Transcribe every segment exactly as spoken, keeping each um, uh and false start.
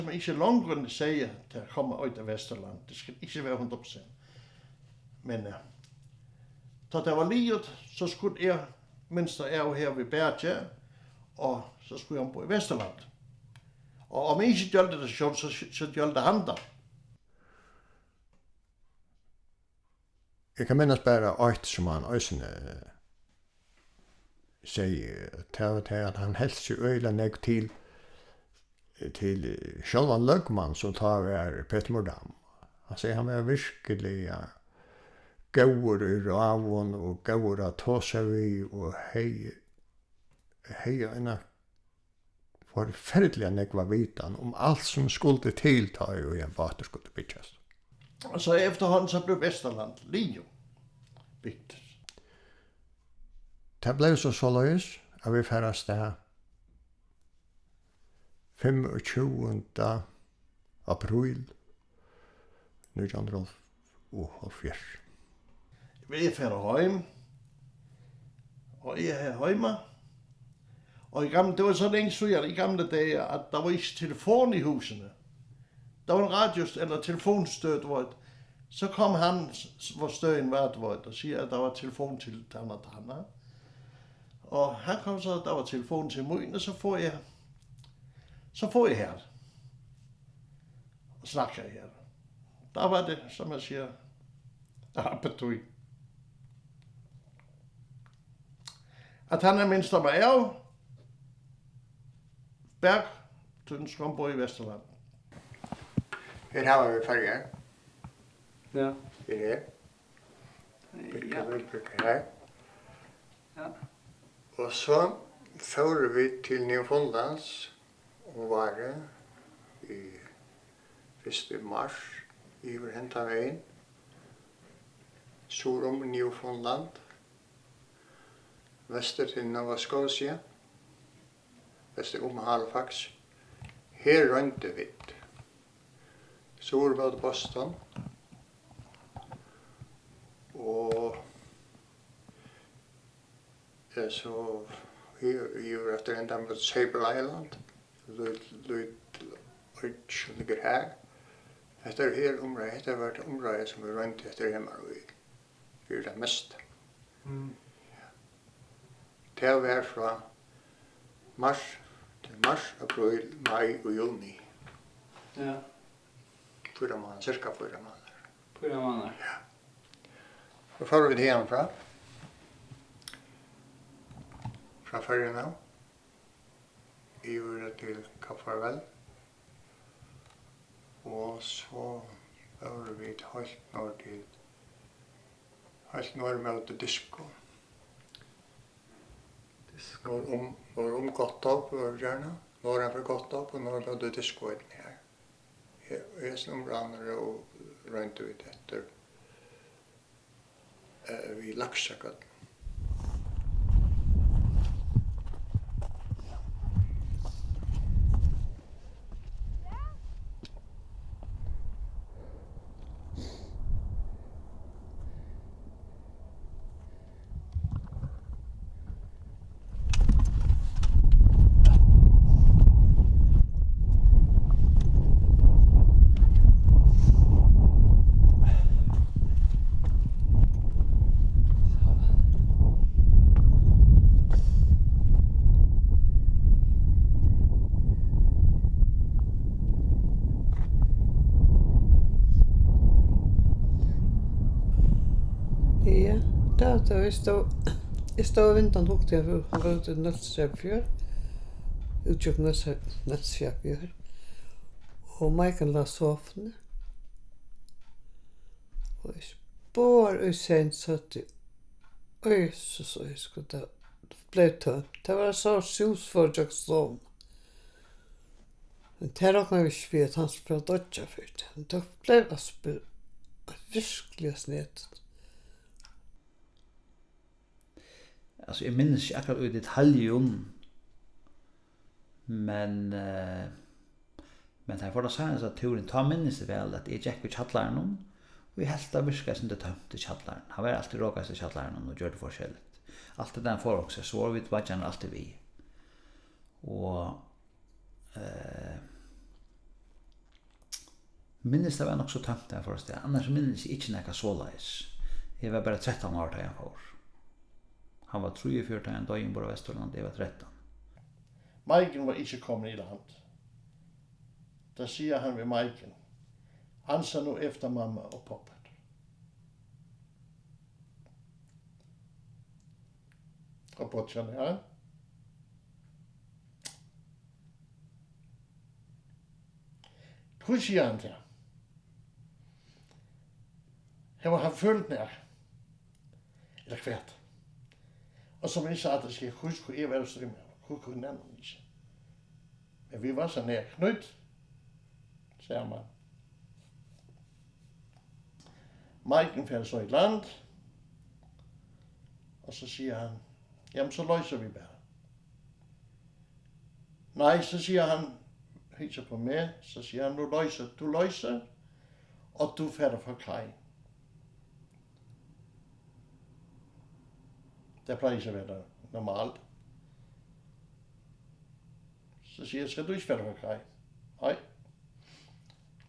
sum ikki er longur enn eg segði, tað koma út á Vesturland. Tað skal ikki vera hundrað prosent. Men, eh, tá tað var liðugt, so skuldi eg mynstra av her við bakið, og so skuldi hann upp í Vesturland. Og um eg ikki gjørdi tað sjálv, so, so gjørdi hann tað. Eg kann minnast bara eitt, sum hann eisini, eh, segði, tað var tað, at hann helt seg øgiliga nógv til, til, eh, sjálvan løgmann, sum tá var Peter Mohr Dam. Hann segði, hann var virkiliga góður í ráðum og góður at tosa við og hevði, hevði eina forferdiliga nógva vitan um alt, sum skuldi til, tá ið ein bátur skuldi byggjast. Og so eftirhånden, so bleiv Vesturland liðugt bygt. Tað bleiv so soleiðis, at vit fara avstað fimmogtjúgunda apríl nítjan hundrað og hálvfjerðs. Eg fari heim, og eg eri heima. Og í gamle, tað var so langt síðan, í gamle dagar, at tað var ikki telefon í húsini. Tað var ein radiostøð, ella telefonstøð, tú veit. So kom hann, s-, s-, hvar støðin var, tú veit, og sigur, at tað var telefon til tann og tann. Og hann kom so, at tað var telefon til mín, og so fór eg, so fór eg har. Og snakkaði her. Tá var tað, sum eg sigi, abetíð. At hann er minnst av, bak til Skrombo í Vesturland. Her hava vit Føroyar. Ja. Her er. Brúgva, ja, vit brúgva her. Ja. Og so fóru vit til Newfoundlands um várið, í, fyrst í mars, yvir hendan vegin, suður um Newfoundland, vestur til Nova Scotia, vestur um Halifax. Her royndu vit suður móti Boston. Og, eh, so yvir, yvir eftir enda móti Sable Island, lítil, lítil oyggj sum liggur har. Hetta er her umráðið, hetta var tað umráðið, sum vit royndu eftir himmalríki. Fyri tað mesta. Mm. Tað var frá mars til mars, apríl, mai og juni. Ja. Fýra mánaðir, cirka fýra mánaðir. Fýra mánaðir. Ja. So fóru vit hiðani frá, frá Føroyum av, yvir til Kap Farvel. Og so vóru vit heilt norður til, heilt norður móti Disko. Disko. Norður um, norður um Gottorp vóru vit gjarna. Norðan fyri Gottorp og norður móti Disko eisini har. He-, hesin umráðandi róður royndu vit eftir. Eh, við laksagørn. Ja, tað, tað var, eg stóð, eg stóð í vindeyganum og hugdi, at hann fór út í Nólsoyarfjørð, út gjøgnum Nólsoyar-, Nólsoyarfjørð, og Maiken lá á sofuni. Og eg spór í senn, so at eg, oj, so, so eg skuldi, tað bleiv tómt. Tað var so, sus fór gjøgnum stovuna. Men tað roknaðu vit ikki við, at hann skuldi fara at doyggja fyri tað. Men tað bleiv, altso, bleiv virkiliga snedigt. Altso, eg minnist ikki akkurát í detaljum, men, eh, men tá eg fór tann seinasta túrin, tá minnist eg væl, at eg gekk í kjallaranum, og eg helt, tað virkaði sum tað tómt í kjallaranum. Hann var altíð rokast í kjallaranum og gjørdi forskelligt. Alt tað der forhugsi, so vóru vit beiggjarnir altíð við. Og, eh, Minnist tað var nokk so tómt, tá hann fór avstað, annars minnist eg ikki nakað soleiðis. Eg var bara trettan ár, tá ið hann fór. Hann var trýogfjøruti, tá ið hann doyði umborð á Vesturlandi, eg var trettan. Maiken var ikki komin í land. Tað sigur hann við Maiken. Ansa nú eftir mammu og pápa. Og beiggjanum, ja. Hví sigur hann tað? Hevur hann følt nakað? Ella hvat? Og sum eg sá, at eg skuldi, hví skuldi eg vera stríðmaður? Hví kundi hann ikki? Men vit vóru so nær knýtt saman. Maiken fer so í land, og so sigur hann, jamen, so loysa vit bara. Nei, so sigur hann, hyggja upp á meg, so sigur hann, nú loysir, tú loysir, og tú fert at fáa kai. Tað pleigur ikki at vera normalt. So sigur eg, skal tú ikki fara frá kai? Nei.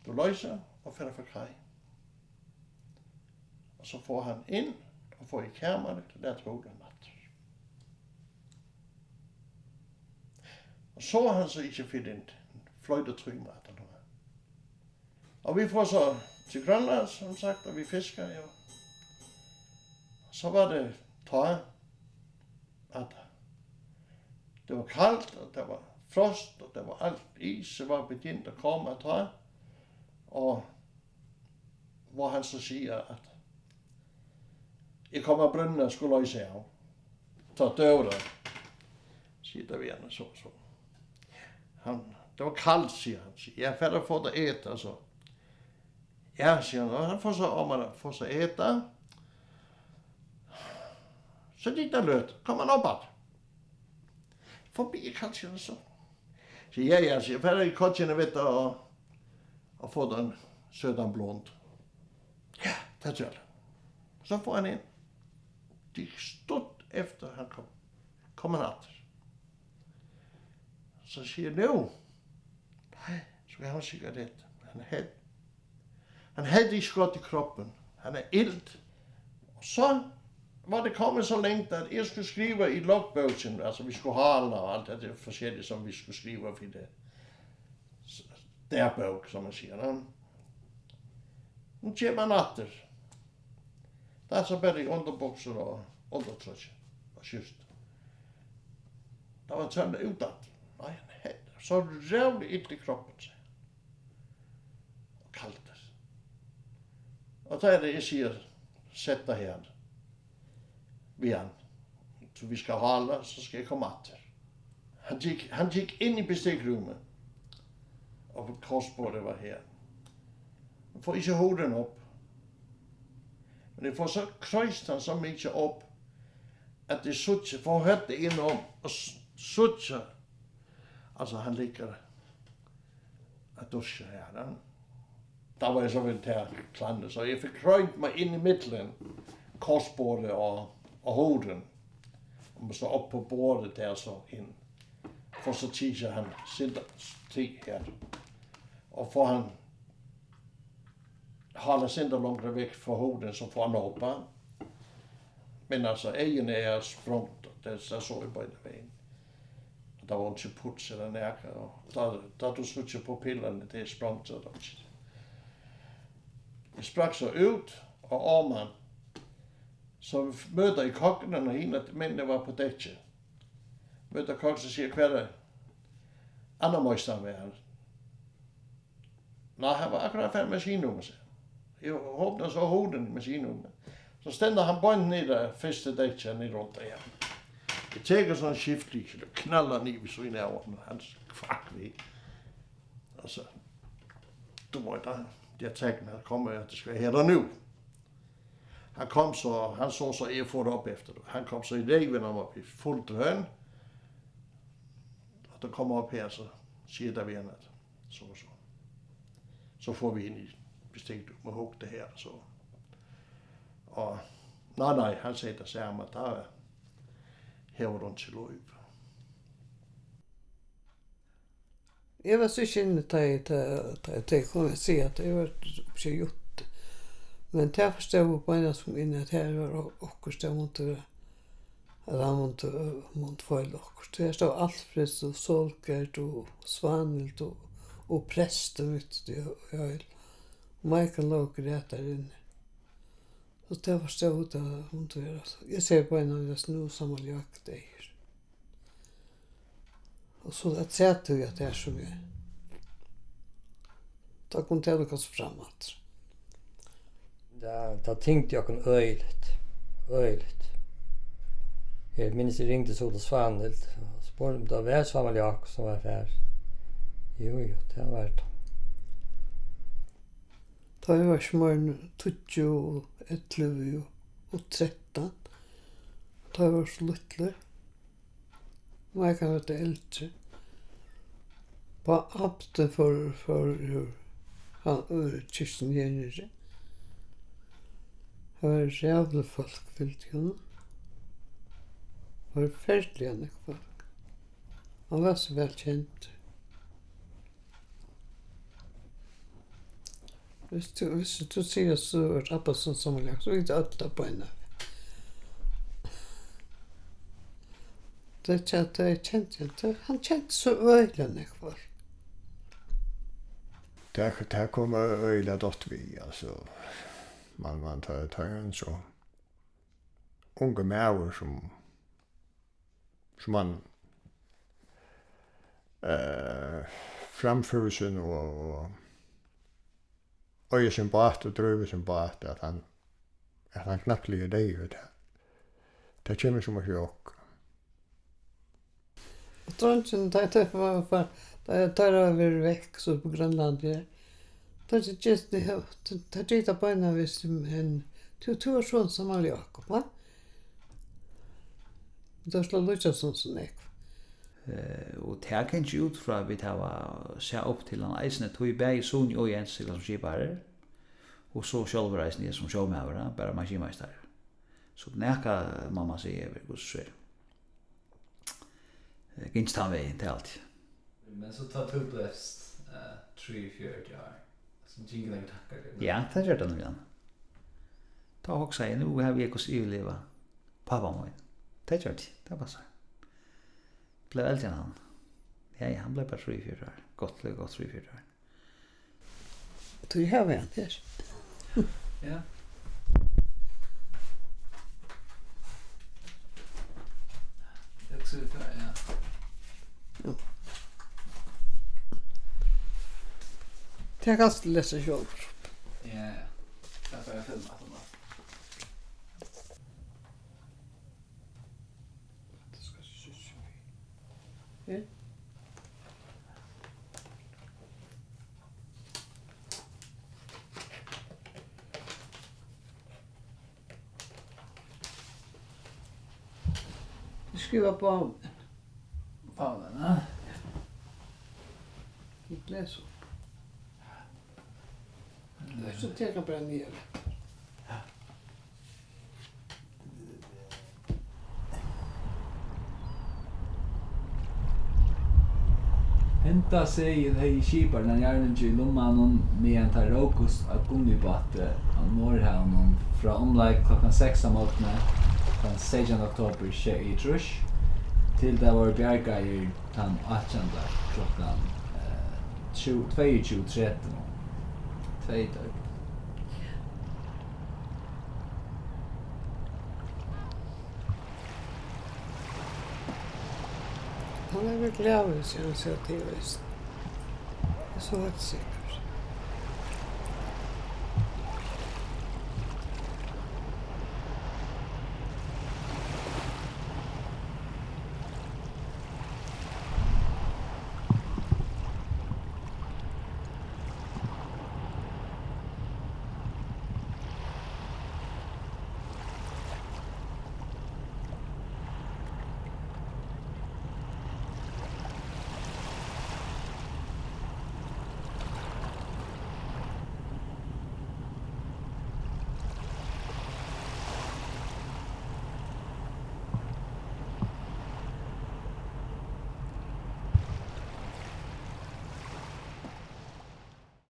Tú loysir og fara frá kai. Og so fór hann inn og fór í kamarið, læt hurðina aftur. Og so var hann so ikki fyrr enn fleiri tímar aftaná. Og vit fóru so til Grønlands, sum sagt, og vit fiskaðu, og so var tað tá, at tað var kalt, og tað var frost, og tað var alt, ísurin var begynt at koma tá, og var hann so sigur, at eg kom á brúnna og skuldi loysa av. Tá døgurða, sigur tað við hann, so, so. Hann, tað var kalt, sigur hann. Sigur, ja, far at fáa tær at eta, so. Ja, sigur hann, og hann fór so oman at fáa sær at eta. So gekk tað løt, kom hann upp aftur. Forbi kalt, sigur hann so. Sigur, ja, ja, sigur, far í køkinið við tað og, og fá tær ein søtan blund. Ja, tað ger eg. So fór hann inn. Tað gekk stutt eftir, hann kom, kom hann aftur. So sigur, nú, nei, so kann hann sikkurt eta. Hann helt, hann helt ikki gott í kroppin. Hann er ilt. Og so var tað komið so langt, at eg skuldi skriva í loggbókina, altso, vit skuldu hála og alt tað forskelliga, sum vit skuldu skriva fyri tað. S-, dagbók, sum man sigur, ja. Nú kemur hann aftur. Tað er so bara í undirbuksur og undirtroyggju og skjúrtu. Tað var tømmerligt út aftur. Nei, hann hevði so ræðuliga ilt í kroppin, segði hann. Og kaldur. Og tá er tað, eg sigi, set teg her við hann. So vit skulu hála, so skal eg koma aftur. Hann gekk, hann gekk inn í bestikkrúmið, og kostborðið var her. Hann fekk ikki hurðina upp. Men eg fekk so kroyst hann so mikið upp, at eg síggi, fekk høvdið inn um og s-, síggi, altso, hann liggur at dusja her, ja. Tá var eg so við tað klædni, so eg fekk kroynt meg inn ímillum kostborðið og, og hurðina. Og so upp á borðið, tað so inn. Fekk so tikið hann sindur, tikið her. Og fekk hann hálað sindur longri vekk frá hurðini, so fekk hann upp á. Men altso, eyguni eru sprongt, tað, tað sá eg beinanvegin. Tað var ikki puls ella nakað, og tá, tá tú síggur pupillarnar, tað er sprongt, so tað var ikki. Eg sprakk so út og oman, so møti eg kokkinum, og hin menninar var á dekki. Møti kokkinum og sigi, hvar er annar meistarin, var har? Nei, hann var akkurát farin í maskinrúmið, segði hann. Eg opnaði so hurðina í maskinrúmið. So stendur hann beint niðri á fyrsta dekki niðri undir, ja. Eg taki so ein skiftilykil og knalli niður við síðuna av honum, hann kvakk við. Altso, tú veit, hann, tað tekin, hann kom, at tað skal her og nú. Hann kom so, hann sá so, eg fór upp eftir. Hann kom so í reyvina á mær við full drøn. Og tá kom hann upp her, so sigur tað við hann, at so og so. So fóru vit inn í bestikkrúmið og hugdu her, so. Og nei, nei, hann segði tað sama, tá hevur hon ikki lív. Eg var so ikki inni, tá eg, tá, tá, tá eg kom at siga, at eg var ikki jutti. Men tað forstóð eg beinanvegin, at her var o-, okkurt, tað mundi vera, at hann mundi, mundi feila okkurt. Her stóð Alfred og Sólgerð og Svanhild og, og prestur mitt í, í øl. Michael lóg og græt har inni. Og tað forstóð eg, at hann mundi vera. Eg segði beinanvegin, at nú er Sámal Jákup deyður. Og so at sært tú, at tað er sum er. Tá kom tað líka so fram aftur. Ja, tað tyngdi okkum øgiligt. Øgiligt. Eg minnist, eg ringdi so til Svanhild og spurdi, um tað var Sámal Jákup, sum var farin. Jú, jú, tað var tað. Tá eg var ikki meira enn tíggju og ellivu og, og trettan. Tá eg var so lítil. Nei, kann vera eldri. Pápi fór, fór úr, hann, úr kirkjuni her niðri. Har var ræðuligt fólk fylgdi honum. Forferdiliga nógv fólk. Hann var so væl kendur. Viss tú, viss tú sigur, so er abba sum, sum er, so vita øll tað beinanvegin. Tað ken-, tað kendi eg, tað, hann kendi so øgiliga nógv fólk. Tað, tað kom ø-, øgiliga dátt við, altso. Man, man, tá, tá er ein so ungur maður, sum sum hann, eh, framførir seg nú og, og eigur sín bát og drívur sín bát, at hann, at hann knappliga er deyður, tað, tað kemur sum eitt sjokk. Og dreingirnir, tá ið teir fara, tá ið teir hava verið vekk, so upp í Grønlandi her, tá ger-, tá, tá ger tað beinanvegin, men tú, tú ert sonur Sámal Jákup, va? Teir slá líkasum so nógv. Eh, og tað kann ikki út frá, at vit hava sæð upp til hann eisini, tí bæði Suni og Jens eru sum skiparar, og so sjálvur eisini eg sum sjómaður, ja, bara maskinumeistari. So nakað má man siga hevur verið, hvussu so er, eh, gingið tann vegin, tað er altíð. Men so tá tú bleivst, eh, trýogfjøruti ár, so gingu nakrir tankar gjøgnum? Ja, tað gjørdi tað nemliga. Tá hugsaði eg, nú havi eg hvussu yvirlivað pápa mín. Tað gjørdi eg, tað passar. Bleiv eldri enn hann. Ja, ja, hann bleiv bara trýogfjøruti ár. Gott, gott trýogfjøruti ár. Tí havi eg hann her. Ja. Eg hugsi, ja. Jú. Tað kanst tú lesa sjálvur. Ja, ja. Tað fari eg at filma aftaná. Eg skrivi báðum. Báðum, ja. Eg lesi upp. So tek hann bara niður. Henda seðil hevði skiparin av Jarðvingi í lummanum, meðan teir rókust á gummibáti á Norðhavinum frá umleið klokkan seks á morgni tann seytjanda oktober sjeyogtrýss, til teir vóru bjargaðir tann átjanda klokkan, eh, tjúgu, tveyogtjúgu tretivu. Tvey døgn. Hann er væl glaður, sigur hann, sigur til eisini. Eg so heilt sikkurt.